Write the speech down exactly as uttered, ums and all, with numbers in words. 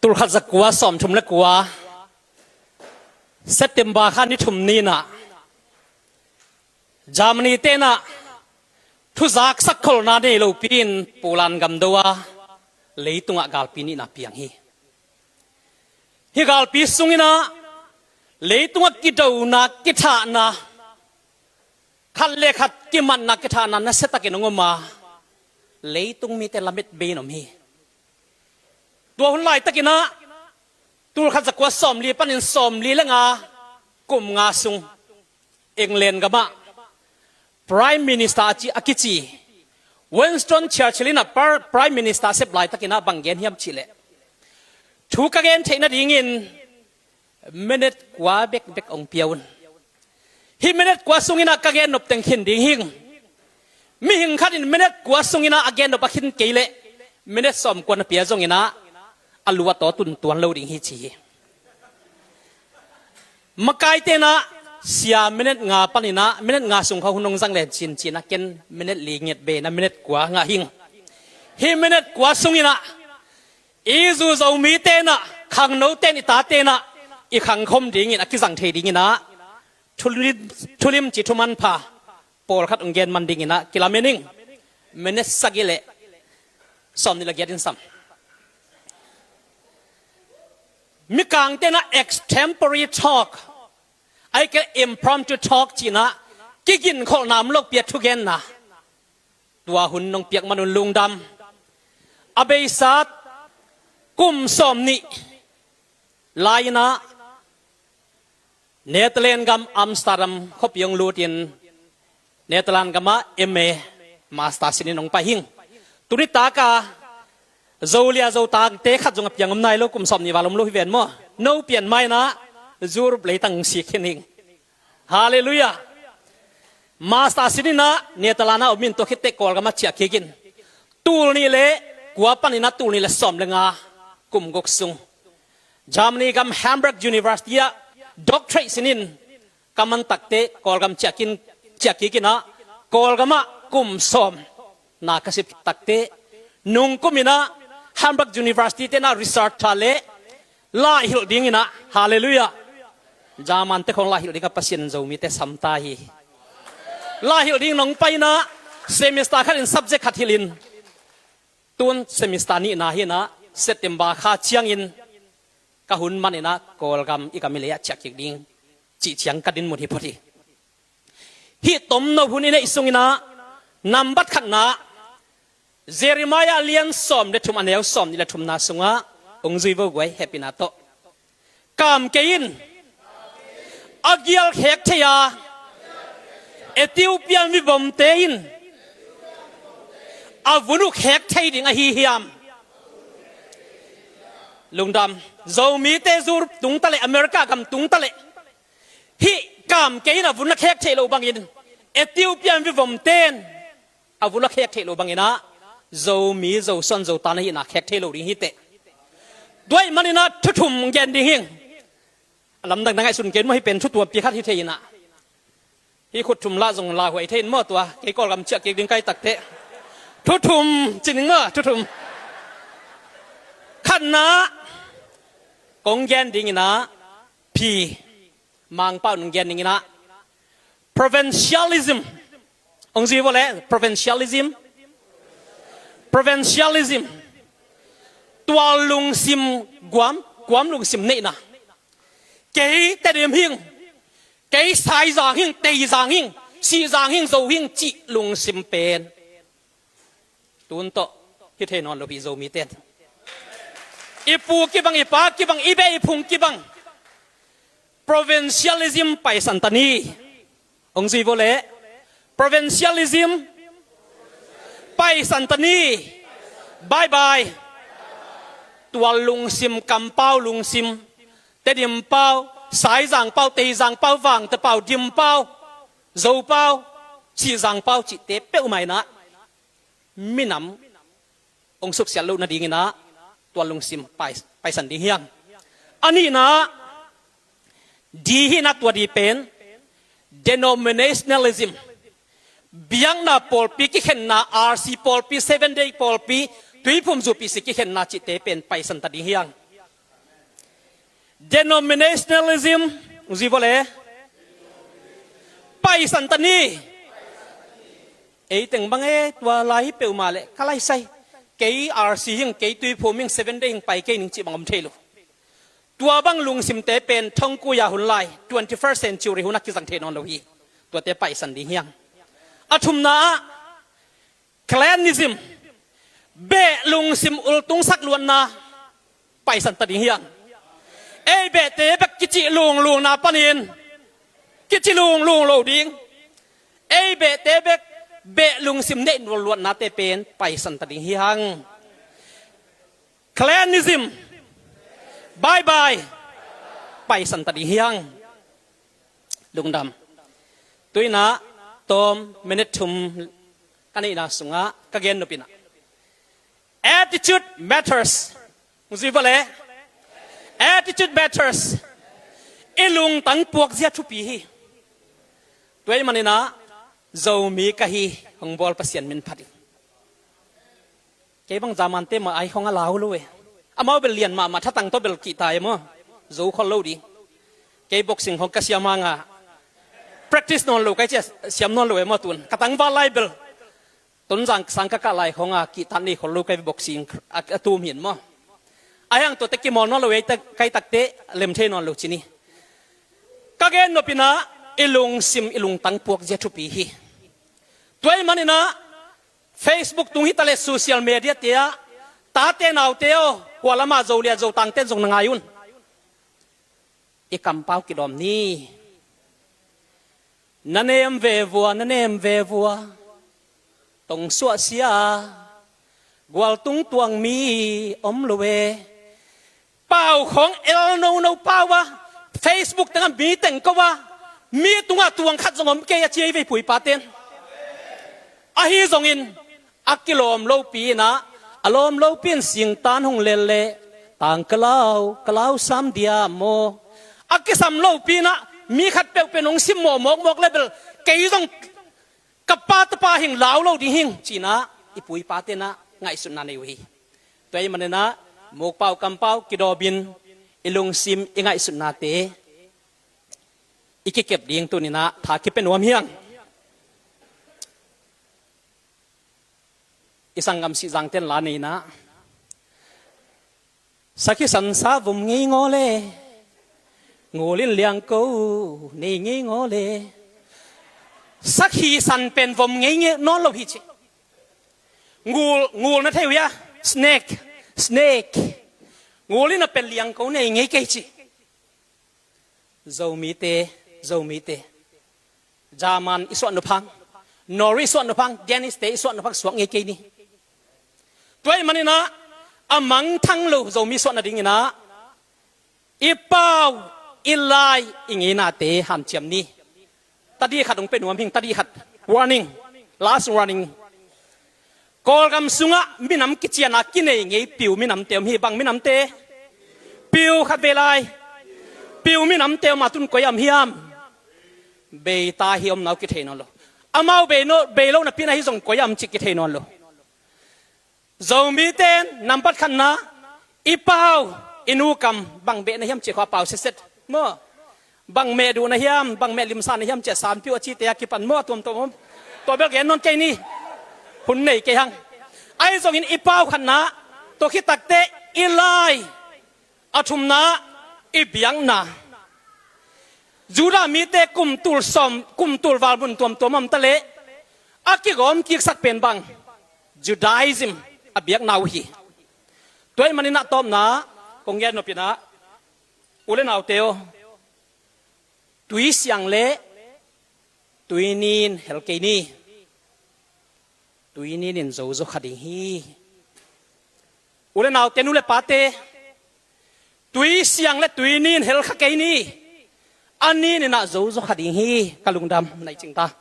Tulkhat zakua sawmthum le kua, September kha ni thum ni-in ah Germany tenah thuzak sakkholhna nei lopi-in Poland gam do a, leitungah galpi nihna piang hi. Hih galpi sungin ah leitungah kidona, kithahna, khat le khat kimatna, kithahna nasiatakin hong om a, leitung mite lamet bei in om hi. Tua hun laitakin ah tulkhat zakua sawmli panin sawmli le nga, kum nga sung England gamah Prime Minister a ci, a kici Winston Churchill in ah par-, Prime Minister a sep laitakin ah bang gen hiam cih leh, thu ka gen theih nadingin minute kua bekbek hong pia un. Hih minute kua sungin ah ka gen nop teng khin ding hi. Mihing khat in minute kua sungin ah a gen nop a khin kei leh minute sawmkua na pia zongin ah a lu a taw tun tuan lo ding hi ci hi. Makaite in ah, sia, minute nga panin ah, minute nga sung kha hun hong zang len cin ci-in ah, ken minute li ngiat bei in ah minute kua ngah hi. Hih minute kua sungin ah i zu Zomite in ah, khangnote in, i tate in ah i khangkhawm dingin a kizang thei dingin ah thulim, thulimci thumanpha pawlkhat hong gen man dingin ah kilamen ing. Minute sagih le sawmnih le giat in sam. Mikangte in ah extempore talk, ahih kei leh impromptu talk ci-in ah, kiginkholhna om lopi-a thugenna, tua hun nong piak man un lungdam. A beisa kum sawmnih lai-in ah Netherlands gam Amsterdam khuapi hong lutin Netherlands gamah M A, Master sinin hong pai hi ing. Tuni tak a Zolia Zotangte khat zong a piang om nai lo, kum sawmnih val om lo hi ven maw. No pian mai-in ah Europe leitang hong sik khin hi ing. Halleluiah. Master sinin ah Netherlands ah om in, tua khit teh Kawlgam ah ciah kik in. Tul nih le kua panin ah tul nih le sawm le nga, kum guk sung Germany gam Hamburg University ah doctorate sinin ka man tak teh Kawlgam ciah kik in, ciah kik in ah Kawlgam ah kum sawm na ka sep tak teh, nung kum in ah Hamburg University te in ah researcher le la hilh dingin ah, halleluiah, German te khawng la hilh dingah Pasian in Zomite sam ta hi. La hilh dingin hong pai-in ah semester khat in subject khat hilhin, tun semester nihna hi-in ah September kha ciangin ka hun manin ah Kawlgam i gam i lei ah ciah kik ding cih ciang ka dinmun hi phot hi. Hih tomno hun i neih sungin ah nambat khatna, Jeremiah lian sawm le thum, a neu sawmnih le thumna sungah hong zui vo guai, hehpihna tawh. Kam kei in, a gial khek thei a, Ethiopia mivomte in a vun uh khek thei ding ahi hiam? Lungdam. Zomite Europe tung ta leh, America gam tung ta leh, hih kam kei in a vun a khek theih loh bangin Ethiopia mivomte in a vun a khek theih loh bangin ah Zomi, Zosuan, Zotan ahihna khek thei lo ding hi teh. Tua ahih manin ah thu thum gen ding hi ing. A lamdang na ngaihsun kei un maw, hih pen thu tuampi khat hi thei in ah. Hih khut thum lah zong lauhuai thei in maw tua, kei Kawlgam ciah kik ding ka hih tak teh. Thu thum ci ning maw, thu thum. Khatna kong gen dingin ah, phi, Mangpau nung gen dingin ah, provincialism. Hong zui vo leh, provincialism. Provincialism. Tual lungsim, guam, guam lungsim neihna. Kei Tedim hi ing, kei Saizang hi ing, Teizang hi ing, Sihzang hi ing, Zo hi ing cih lungsim pen tun tawh hi thei nawn lo hi, Zomite in. I pu kibang, i pa kibang, i beh i phung kibang, provincialism paisan ta ni. Hong zui vo leh, provincialism paisan ta ni. Bye bye. Tual lungsim, kampau lungsim, Tedim pau, Saizang pau, Teizang pau, Vangte pau, Dim pau, Zo pau, Sihzang pau cihte peuhmah in ah minam hong suksiat loh nadingin ah tual lungsim pai-, paisan ding hi hang. A nihna, D hi in ah, tua D pen denominationalism. Biakna pawlpi kikhenna, R C pawlpi, Seven Day pawlpi, Tuiphum Zu P C kikhenna cihte pen paisan ta ding hi hang. Denominationalism, zi vole. Paisan ta ni. Ei teng bang e, tua lai hi peuhmah leh ka lai sai. Kei R C hing, kei Tuiphum hing, Seven Day hing pai kei ning cih bang om thei lo. Tua bang lungsimte pen thongkui a hun lai, twenty-first century hun a kizang thei nawn lo hi. Tuate paisan ding hiang. A thumna ah, clanism, beh lungsim ultungsak luatna, paisan ta ding hiang. Ei behte bek kici lunglungna panin kici lunglung lo ding. Ei behte bek beh lungsim neih nual luatnate pen paisan ta ding hiang. Clanism, bye bye, paisan ta ding hiang. Lungdam. Tuinah tawm minute thum ka neihna sungah ka gen nopinah, attitude matters. Muzi vale. Attitude matters. I lungtang puakzia thupi hi. Tua ahih maninah Zomi ka hi, hong bawl Pasian min phat in. Kei bang Germante mah ai khong a lau lo e. Amau bel lian mahmah, thatang tawh bel kihta e maw. Zo khol lo ding. Kei boxing khong ka siam hanga practice nawn lo kai cia, siam nawn lo e maw tun. Ka tangval lai bel Tonzang sang ka kah lai khonga kihtat nei khol lo kai boxing a, a tum hin maw. Ai hang tuate kimawl nawn lo e, kai takte lem thei nawn lo ci ni. Ka gen nopinah i lungsim i lungtang puakzia thupi hi. Tua ahih maninah Facebook tung hitaleh social media te ah, tate naute aw, hua lamah Zolian Zotangte zong na ngai un. I kampau kidawm ni. Na nem ve vua, na nem ve vua. Tong suahsia, gualtung tuang mi om lo e. Pau khong el nono pau a, Facebook tengah mi teng ko a, mi tungah tuang khat zong om kei a ci ei vei puipaten. Ahi zongin a kilawm lopi inah, a lawm lopi in singtan hong lel leh tang ka lau, ka lau sam dia maw. A kisam lopi inah mi khat peuhpeuh in hong simmawh mawkmawk leh bel kei zong ka pa tapa hing lau lo ding hing ci inah i puipatenah ngaihsutna nei uh hi. Tua ahih maninah mukpau kampau kidawpin i lungsim i ngaihsutnate i kikep ding tuninah tha kipia nuam hiang. I sanggam Sihzangten la nei inah, sakhi sansa vom ngei ngaw le, ngul in liangko nei ngei ngaw le. Sakhi san pen vom ngei ngei nawn lo hi ci. Ngul, ngul na thei uh hia? Snake, snake. Ngul in a pen liangko nei ngei kei ci. Zomite, Zomite, German i suah nuphang, Norway i suah nuphang, Danish te i suah nuphang suak ngei kei ni. Tua ahih maninah a mangthang lo Zomi suah nadinginah i pau, i lai, i ngeinate hanciam ni. Tadi khat hong pia nuam hing, tadi khat. Warning. Last warning. Kawlgam sungah minam kiciana kinei ngei piu minamte om hi. Bang minamte? Piu khat vei lai. Piu minamte om a tun koi a om hiam? Beita hi, om nau kithei nawn lo. Amau bei no, bei lo napi na hi zong koi a om cih kithei nawn lo. Zomite nampat khatna, i pau, i nu kam, bang beh na hiam cih khua pau setset maw. Bang meh duh na hiam, bang meh limsa na hiam cih sanpiu a cite a kipan maw, a tuamtuam om. Tua bel gen nawn kei ni. Hun nei kei hang. Ahi zongin i pau khatna, tua khit takteh i lai, a thumna i biakna. Judah mite kum tul sawm, kum tul val mun tuamtuam om taleh a kigawm kiksak pen bang? Judaism, a biakna uh hi. Tua ahih maninah tawpna kong gen nopinah, u le naute aw, tui siang le tui nin hel kei ni. Tui nin in zo zaw kha ding hi. U le naute, nu le pate, tui siang le tui nin hel kha kei ni. A nin inah zo zaw kha ding hi. Ka lungdam nai cing ta.